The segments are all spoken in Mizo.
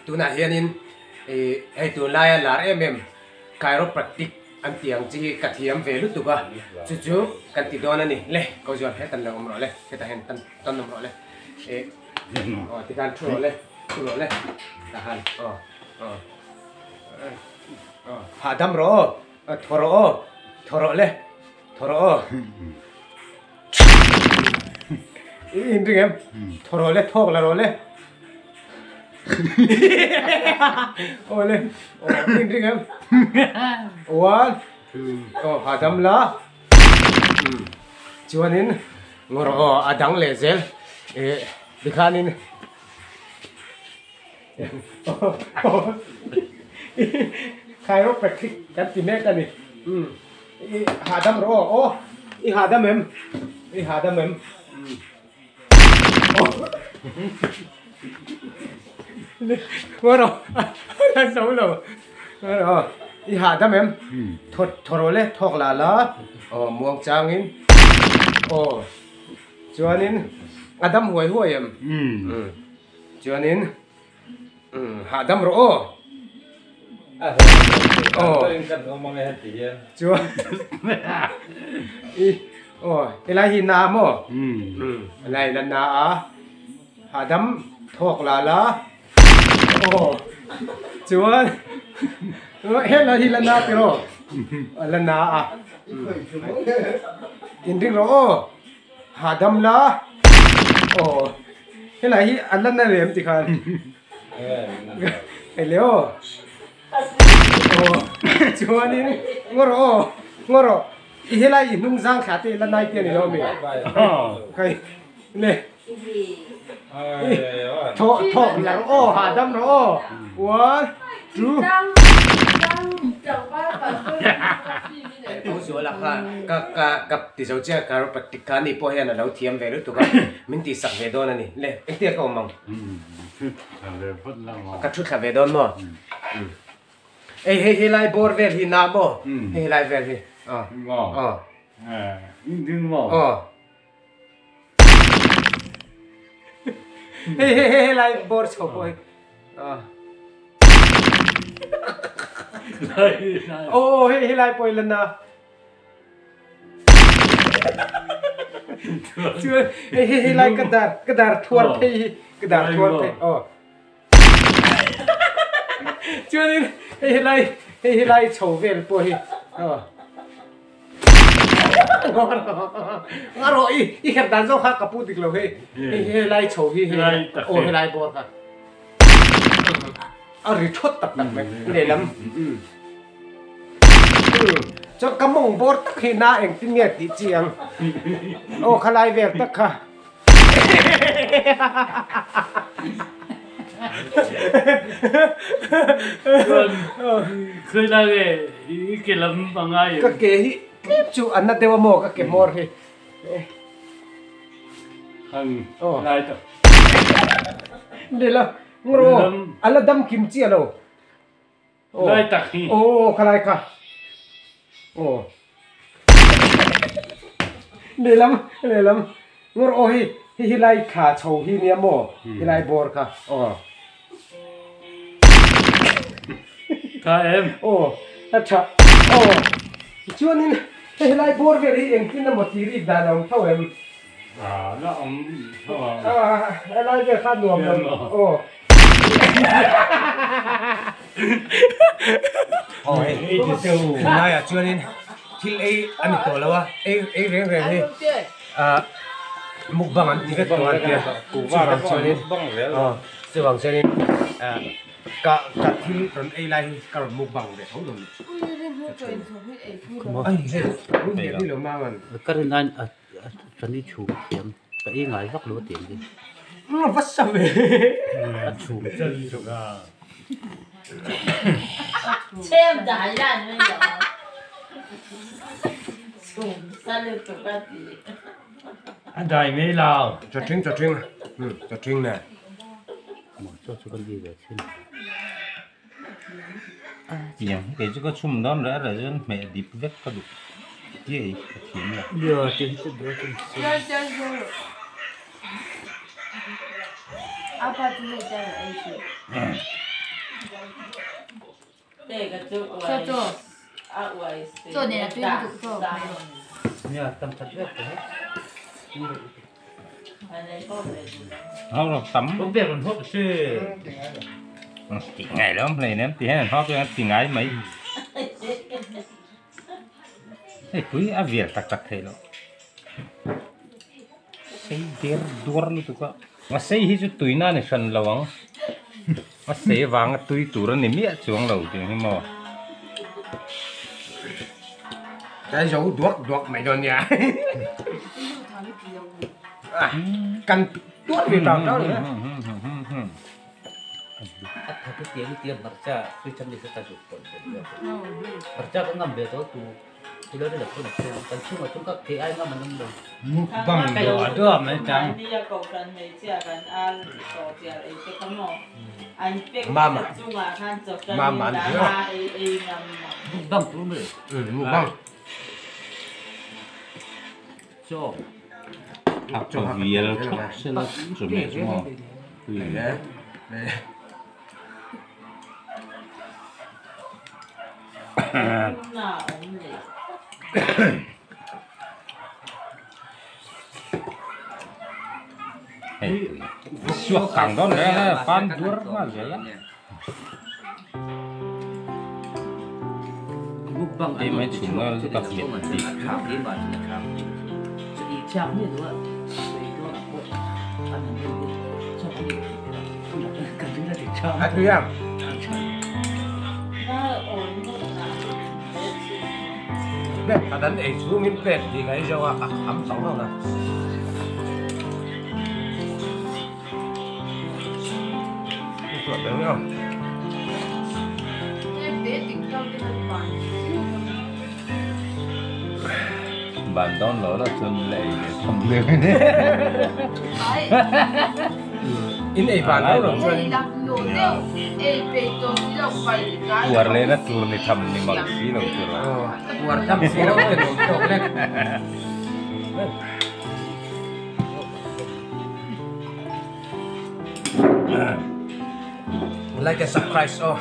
Tunah hianin ih hei tunlaia lar em em chiropractic an tih ang chi hi ka thiam ve lutuk a, chu chu kan ti dawn a ni. Le ko zual hetan lo awm rawh le, hetah hian tan tan awm rawh le. Ih aw tikhan thu rawh le, thu rawh le tahan aw aw aw hahdam rawh aw, aw thaw rawh aw, thaw rawh le, thaw rawh aw. I inring em? Thaw rawh le, thawk la rawh le. Aw le, aw i inring em? One, aw hahdam la. Chuanin ngaw rawh aw a dang leh zel ih tikhanin Chiropractic kan ti mek a ni. I hahdam rawh aw. Aw i hahdam em? I hahdam em? Ngaw rawh a zo lo. Ngaw rawh aw. I hahdam em? Thaw thaw rawh le thawk lah la. Aw muang changin. Aw chuanin a dam huai huai em? Chuanin hahdam rawh aw. Aw. Chuan i aw helai hi na maw? Helai la na a hahdam thawk la la aw chuan helai hi la na tiraw la na a inring rawh aw. Hahdam la aw helai hi an la na lem ti khan hei le aw aw chuanin ngaw rawh aw ngaw rawh i helai i hnung zang thla te i la nai te a ni lo ami kai le thawh thawk la rawh aw hahdam rawh aw one two Pu Zuala kha ka ka ka ti zo chiah chiropractic kha ani pawh hian a lo thiam ve lutuk a min tih sak ve dawn a ni le engtia ka awm ang ka thu thla ve dawn maw ei hei he lai bawr vel hi na maw hei lai vel hi aw aw aw Hei hei hei lai bawr chho pawh hi. Aw hei hei lai pawh hi la na. Chuan hei hei hei lai ka dar ka dar thuar phei hi ka dar thuar phei aw. Chuanin hei hi lai hei hi lai chho vel pawh hi aw a rawh i i her dan zawk kha ka pu dik lo hei hei hei lai chho hi hei aw he lai bawr kha a ri thawt tak tak mai lehlam chuan ka mawng bawr tak hi na engtin nge tih chi ang aw khalai vel tak kha. Ka ke hi tlem chu a na deuh a maw ka ke hmawr hi. Nila ngro a la dam kim chiah lo. Lai tak hi. Aw kha lai kha. Aw. Lehlam lehlam ngawr aw hi hi hi lai thla chho hi nia maw hi lai bawr kha aw. Tha em. Aw a tha aw chuanin hei lai bawr vel hi engtin emaw ti rik dan a awm tho em. A la awm tho a. A lai vel kha nuam lo aw. Aw hei tunlaiah chuanin thil ei a ni tawh lo a ei ei reng reng hi ah mukbang an ti vek tawh a tia chuvang chuanin aw chuvang chuanin ah ka ka thil rawn ei lai hi ka rawn mukbang ve tho dawn a ni hei ni lo mang an. Ka rin aiin Chani chhum thiam ka ei ngai vak lo a tiang hi. Va sa ve. A chhum. Chem dai lan mai lo. Chhum sa lutuk a ti. A dai mai lo. Chaw ṭhing chaw ṭhing chaw ṭhing nen. Maw chaw chu kan ei ve thin. Tiang hi kei chu ka chhum dawn reh reh chuan hmeh dip vek ka duh chiai ka thiam lo. Tị ngày lắm này ném thì hay là hot tị ngái mấy. Ê quý á việc tặc tặc thế đó. Xây đer đuor lu tu ka. Mà xây hi chu tui na ni shan lawang. Mà xây vàng tui tur ni mia chuang lo ti hi mo. Cái dấu đuốc đuốc mày đòn nhà. Cần tuốt vì tao đó nữa. Cái tiếng mặt cha tôi chăm đi sẽ ta chụp còn mặt cha cũng ngầm về đó tù thì đó là tôi là còn chung mà chúng các thế ai ngầm mà ngầm được bằng đồ đó mấy thằng mama mama bằng chú mình bằng cho cho vì là sẽ là chuẩn bị cho này suốt càng đó là phan đuốc mà dễ đây mấy chúng nó đặc biệt gì à tôi à à đánh ấy xuống miếng bẹt thì cái rau à ấm sống không à đúng không? Bàn đón lỡ là chân lệ không được. In ấy bàn đó rồi. Uar lên nó tuôn thì thầm thì mặc xí đâu rồi. Uar thầm xí đâu thì nó lên. Like a surprise oh.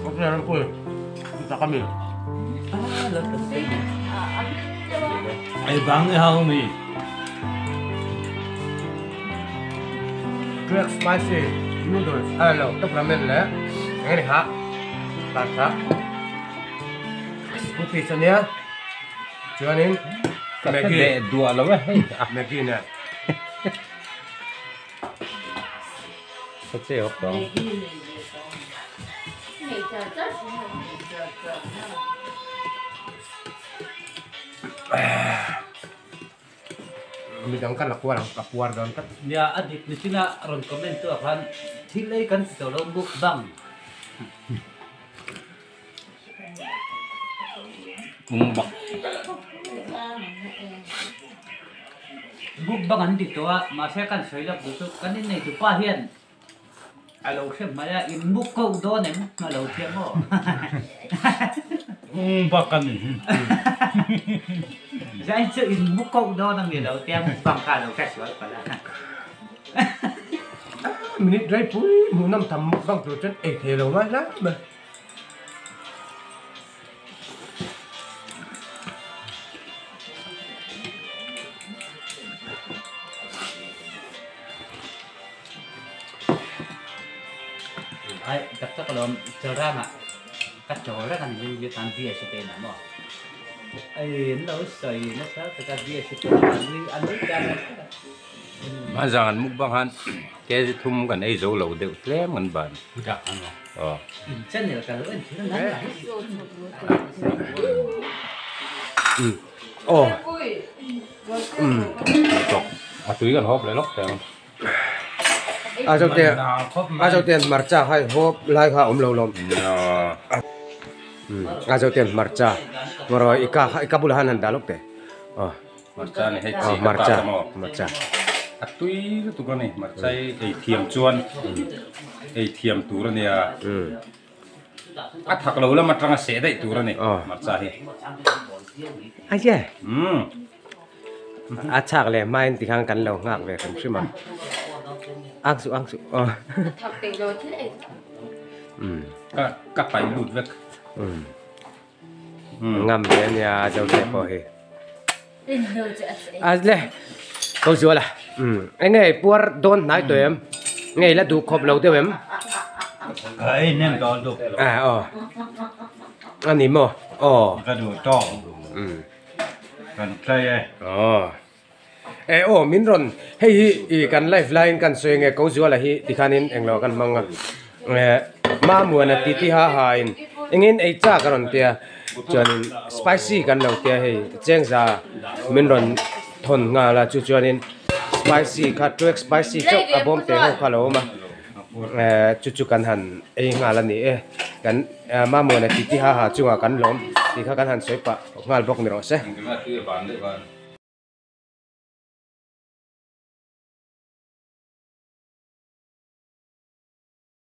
Không sao đâu cô. Ta kami. Ai bang hao mi. Black spicy noodles. Hello, top ramen le. Cái này hả? Bạc hả? Scoopy sao nhá? Cho nên Maggi đùa lắm ấy. Maggi nè. Sao chế học đó? Mình đóng căn là qua là qua đón tất. Nhà anh thì chính là rồi comment tôi phan thì lấy căn tổ lông bục bằng. Bục bục bằng anh thì tôi mà sẽ căn sấy là bục căn này thì qua hiền. Alo xem mà là in bục câu đó này mà lâu tiếng ho. Bạc căn. Dạ anh chưa in bục câu đó đang đầu tiên bằng cả đầu cái sửa phải là. Mình đi pui muốn nằm thầm bằng tổ chức ấy thế lâu mà lắm mà. Ai tập tất cả chờ ra mà các chỗ rất là mình Việt Nam bia sẽ tên là mà ấy nó sợi nó sao cái bia sẽ tên như ăn nước ra mà rằng ăn múc băng han cái thum gần ấy dấu lẩu đều lem gần bàn ờ chân này là cả lưỡi nó ngắn lại ừ ồ ừ à túi gần hộp lại lóc rồi à cho tiền à cho tiền mặt cha hay hộp lại ha ôm lâu lắm à cho tiền mặt cha rồi ika ika bulahan han dalok te ờ mặt cha này hay chỉ mặt cha mặt cha à túi tụi con này mặt cha ấy thiềm chuan ấy thiềm tú rồi nè à thạc lâu lắm mặt trăng sẽ đấy tú rồi này mặt cha thì ai chứ à chắc là mai thì khang cắn lâu ngạc về không chứ mà Ang suh ang suh aw. Thak peih lo thil ei. Um. Ka ka pai lut vek. Um. Ngam ve ania zo te pawh hi. A le ko zual a. Um. Eng nge puar dawn hnai tawh em? Nge i la duh khawp lo deuh em? Ka ei nem tawh lutuk. A aw. A ni maw? Aw. Ka duh tawk. Um. Kan tlai e. Aw. E aw min rawn hei hi i kan live laiin kan sawi ange ko zuala hi tikhanin englo kan hmang a eh Mamuana titi ha ha in engin ei chak a rawn tia chuanin spicy kan lo tia hei chengza min rawn thawn nghal a chu chuanin spicy kha twek spicy chauh a bawm teh ho kha a lo awm a eh chu chu kan han ei nghal a ni e kan Mamuana titi ha ha chungah kan lawm tih kha kan han sawi pah nghal bawk ni rawh se.